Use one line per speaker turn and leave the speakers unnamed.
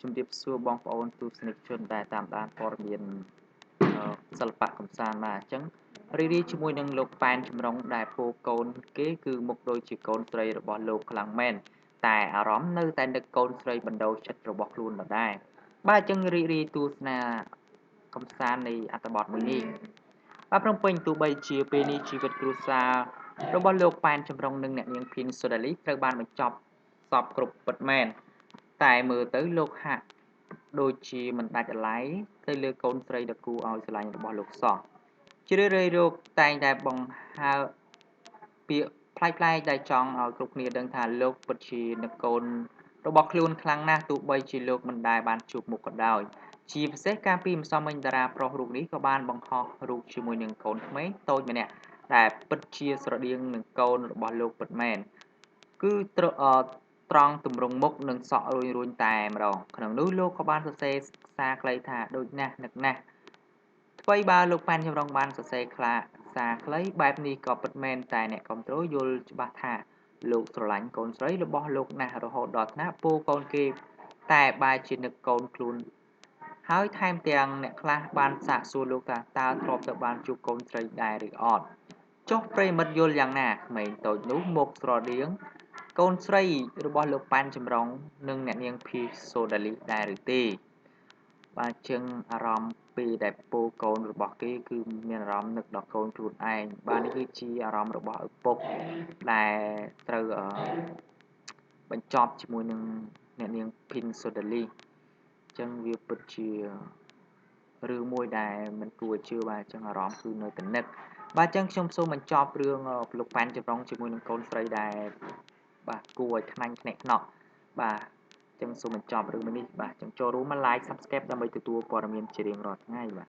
ជំរាបសួរបងប្អូនទស្សនិកជនដែលតាមដានព័ត៌មានសិល្បៈកំសាន្តបាទអញ្ចឹងរីករាយជាមួយនឹងលោកប៉ែនចម្រុងដែលពោកូនគេគឺមុខដូចជាកូនស្រីរបស់លោកខ្លាំងមែនតែអារម្មណ៍នៅតែនឹកកូនស្រីបណ្ដោចិត្តរបស់ខ្លួនដដែលបាទអញ្ចឹងរីករាយទស្សនាកំសាន្តនៃអត្ថបទមួយនេះបាទព្រមពេញទោះបីជាពេលនេះជីវិតគ្រួសាររបស់លោកប៉ែនចម្រុងនិងអ្នកនាងភីនសូដាលីត្រូវបានបញ្ចប់សពគ្រប់ពិតមែនតែមើលទៅលោកហាក់ដូចជាមិនដាច់អាល័យទៅលើកូនស្រីដ៏គួរឲ្យស្រឡាញ់របស់លោកសោះជារឿយៗលោកតែងតែបង្ហើបពាក្យប្លែកៗដែលចង់ឲ្យគ្រប់គ្នាដឹងថាលោកពិតជានឹកកូនរបស់ខ្លួនខ្លាំងណាស់ទោះបីជាលោកមិនដែលបានជួបមុខក៏ដោយជាពិសេសកាលពីម្សិលមិញតារាប្រុសរូបនេះក៏បានបង្ហោះរូបជាមួយនឹងកូនក្មេងតូចម្នាក់ដែលពិតជាស្រដៀងនឹងកូនរបស់លោកពិតមែនគឺត្រង់ទម្រង់មុខនិងសក់រួញៗតែម្ដងក្នុងនោះលោកក៏បានសរសេរសារខ្លីថាដូចណាស់នឹកណាស់ថ្វីបើលោកប៉ែនចម្រុងបានសរសេរសារខ្លីបែបនេះក៏ពិតមែនតែអ្នកគាំទ្រយល់ច្បាស់ថាលោកស្រឡាញ់កូនស្រីរបស់លោកណាស់រហូតដល់ថ្នាក់ពោកូនគេតែបែរជានឹកកូនខ្លួនហើយថែមទាំងអ្នកខ្លះបានសាកសួរលោកថាតើធ្លាប់ទៅបានជួបកូនស្រីដែរឬអត់ចុះប្រិយមិត្តយល់យ៉ាងណាក្មេងតូចនោះមកស្រដៀងកូនស្រីរបស់លោកប៉ែនចម្រុងនិងអ្នកនាងភីសូដាលីដែរឬទេបាទជាងអារម្មណ៍ពេលដែលពោកូនរបស់គេគឺមានអារម្មណ៍នឹកដល់កូនខ្លួនឯងបាទនេះគឺជាអារម្មណ៍របស់ឪពុកដែលត្រូវបញ្ចប់ជាមួយនឹងអ្នកនាងភីនសូដាលីអញ្ចឹងវាពិតជារឿងមួយដែលមិនគួរជឿបាទអញ្ចឹងអារម្មណ៍គឺនៅតែនឹកបាទអញ្ចឹងខ្ញុំសូមបញ្ចប់រឿងលោកប៉ែនចម្រុងជាមួយនឹងកូនស្រីដែលបាទគួរឲ្យខ្នាញ់ខ្នាក់ខ្នក់បាទអញ្ចឹងសូមបញ្ចប់រឿងនេះបាទអញ្ចឹងចូលរួមមក like subscribe ដើម្បីទទួលព័ត៌មានជារៀងរាល់ថ្ងៃបាទ